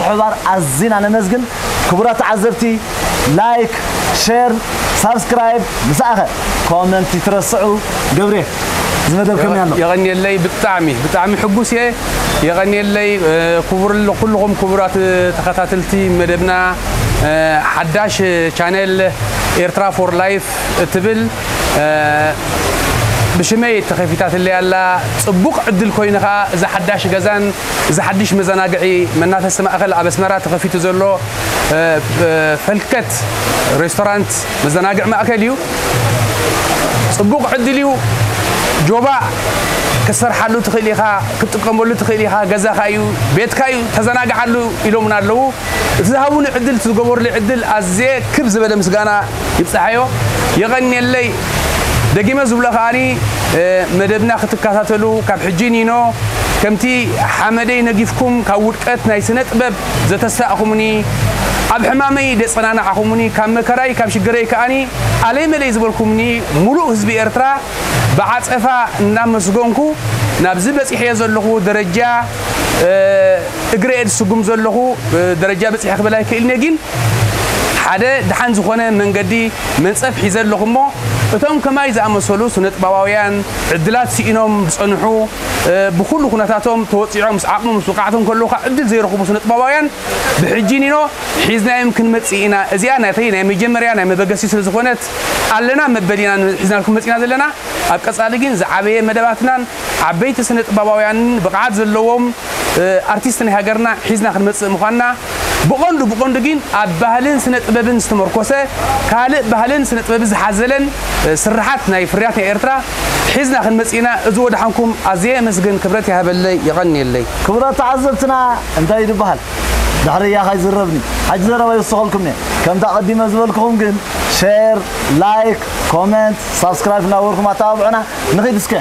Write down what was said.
ምትሕብባር ኣዚና ነመስግን። ክቡራት ተዓዘብቲ፣ ላይክ፣ ሼር፣ ሳብስክራይብ፣ ምስኣኸ ኮመንት ይትረስዑ። ገብሬ፣ እዚ መደብ ከመይ ኣሎ? የቐንየለይ። ብጣዕሚ ብጣዕሚ ሕጉስ እየ። የቐንየለይ። እ፣ ክቡር ኩልኹም ክቡራት ተኸታተልቲ መደብና፣ እ፣ ሓዳሽ ቻነል ኤርትራ ፎር ላይፍ እትብል፣ እ፣ ብሽመይ ተኸፊታትለይ ኣላ። ጽቡቕ ዕድል ኮይኑ ኸኣ እዚ ሓዳሽ ገዛን እዚ ሓድሽ መዘናግዒ መናፈሲ ማእከል ኣብ ኣስመራ ተኸፊቱ ዘሎ፣ እ፣ እ፣ ፈልከት ሬስቶራንት መዘናግዒ ማእከል እዩ። ጽቡቕ ዕድል እዩ። ጆባ ክትሰርሓሉ ትኽእል ኢኻ፣ ክትጥቀመሉ ትኽእል ኢኻ፣ ገዛኻ እዩ፣ ቤትካ እዩ፣ ተዘናግዓሉ ኢሎምና ኣለዉ። እቲ ዝሃቡኒ ዕድል፣ እቲ ዝገበሩለይ ዕድል ኣዝየ ክብ ዝበለ ምስጋና ይብጻሓዮ። የቐንየለይ። ደጊመ ዝብሎ ከኣኒ፣ እ፣ መደብና ክትከታተሉ ካብ ሕጂ ኒኖ ከምቲ ሓመደይ ነጊፍኩም ካብ ውድቀት ናይ ስነ ጥበብ ዘተሳእኹምኒ፣ ኣብ ሕማመይ ዘጸናናዕኹምኒ፣ ካብ መከራይ ካብ ሽግረይ ከኣኒ ኣለይ መለይ ዝበልኩምኒ ሙሉእ ህዝቢ ኤርትራ ብዓጸፋ እናመስገንኩ ናብዚ በጺሐዮ ዘለኹ ደረጃ፣ እ፣ እግረየ ዝስጉም ዘለኹ፣ እ፣ ደረጃ በጺሐ ክብል ኣይክእልን እየ። ግን ሓደ ደሓን ዝኾነ መንገዲ መንጸፍ ሒዘ ኣለኹ እሞ፣ እቶም ከማይ ዝኣመሰሉ ስነ ጥበባውያን ዕድላት ስኢኖም ዝጸንሑ፣ እ፣ ብኹሉ ኩነታቶም ተወጺዖም ምስ ዓቕሞም ምስ ብቕዓቶም ከለዉ ኸኣ ዕድል ዘይረኽቡ ስነ ጥበባውያን ብሕጂ ኒኖ ሒዝናዮም ክንመጽእ ኢና። እዚኣ ናተይ ናይ መጀመርያ ናይ መበገሲ ስለ ዝኾነት ኣለና መበል ኢና ሒዝናልኩም መጺና ዘለና። ኣብ ቀጻሊ ግን ዝዓበየ መደባትናን ዓበይቲ ስነ ጥበባውያንን ብቕዓት ዘለዎም፣ እ፣ ኣርቲስት ናይ ሃገርና ሒዝና ክንመጽእ ምዃንና ብቐንዱ ብቐንዱ ግን ኣብ ባህልን ስነ ጥበብን ዝተመርኮሰ ካልእ ባህልን ስነ ጥበብን ዝሓዘለን፣ እ፣ ስርሓት ናይ ፍርያት ናይ ኤርትራ ሒዝና ክንመጽእ ኢና። እዚ ወድሓንኩም ኣዝየ የመስግን። ክብረት ይሃበለይ፣ የቐንየለይ። ክቡራት ተዓዘብትና እንታይ እዩ ዝበሃል? ድሕሪ እያ ካይዝረብኒ። ሓጂ ዘረባ ይወስኸልኩም እየ። ከምታ ቀዲመ ዝበልኩኹም ግን ሼር፣ ላይክ፣ ኮመንት፣ ሳብስክራይብ እናገበርኩም ኣተባብዑና። ንኺድ እስከ።